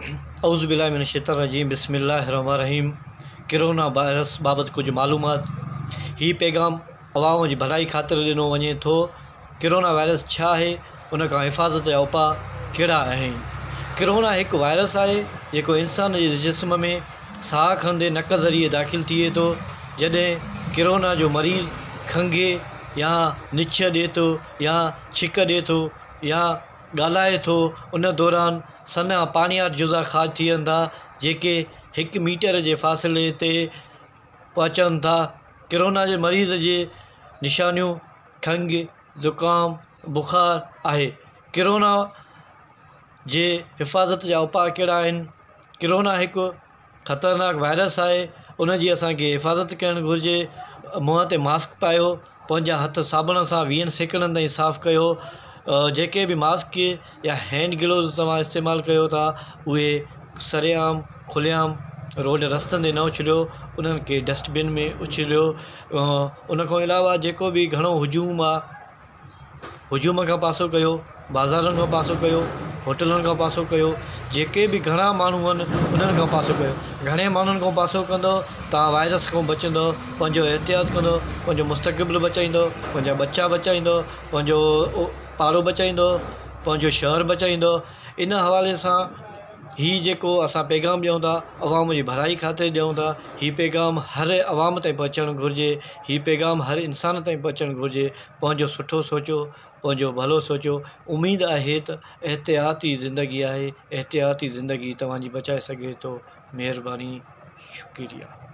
اعوذ بالله من الشيطان الرجيم بسم الله الرحمن الرحيم ڪرونا وائرس بابت ڪجهه معلومات هي پيغام عوام جي ڀلائي خاطر ڏنو وڃي ٿو ڪرونا وائرس ڇا آهي ان کان حفاظت جا اپاء ڪهڙا آهن ڪرونا هڪ وائرس آهي جيڪو انسان جي جسم ۾ ساهه کڻندي نڪ ذريعي داخل ٿئي ٿو جڏهن ڪرونا جو مريض کنگهي يا نڇ ڏي ٿو يا ڇڪ ڏي ٿو يا ڳالهائي ٿو ان دوران سنها پاڻيار جزا خارج ٿين ٿا جيڪي هڪ ميٽر جي فاصلي تي پهچن ٿا ڪرونا جي مريض جي نشانيون کنگهه زڪام بخار آهي ڪرونا جي حفاظت جا اپاء ڪهڙا آهن ڪرونا هڪ خطرناڪ وائرس آهي ان جي اسان کي حفاظت ڪرڻ گهرجي منهن تي ماسڪ پايو پنهنجا هٿ صابڻ سان ويهن سيڪنڊن تائين صاف ڪيو جيڪي به ماسڪ يا هينڊ گلوز توهان استعمال ڪيو ٿا اهي سرعام کلي عام روڊ رستن تي نه اڇليو انهن کي ڊسٽ بن ۾ اڇليو ان کان علاوه جيڪو به گهڻو هجوم آهي هجوم کان پاسو ڪيو، بازارن کان پاسو ڪيو، هوٽلن کان پاسو ڪيو، جيڪي به گهڻا ماڻهو آهن انهن کان پاسو ڪيو، گهڻي ماڻهن کان پاسو ڪندؤ توهان وائرس کان بچندؤ، پنهنجو احتياط ڪندؤ، پنهنجو مستقبل بچائيندؤ، پنهنجا ٻچا بچائيندؤ، پنهنجو پاڙو بچائيندؤ، پنهنجو شهر بچائيندؤ، ان حوالي سان هي جيڪو اسان پيغام ڏيون ٿا عوام جي ڀلائي خاطر ڏيون ٿا، هي پيغام هر عوام تائين پهچڻ گهرجي، هي پيغام هر انسان تائين پهچڻ گهرجي. پنهنجو سٺو سوچو پنهنجو ڀلو سوچو اميد آهي ته احتياط ئي زندگي آهي احتياط ئي زندگي توهان جي بچائي سگهي ٿو مهرباني شڪريه.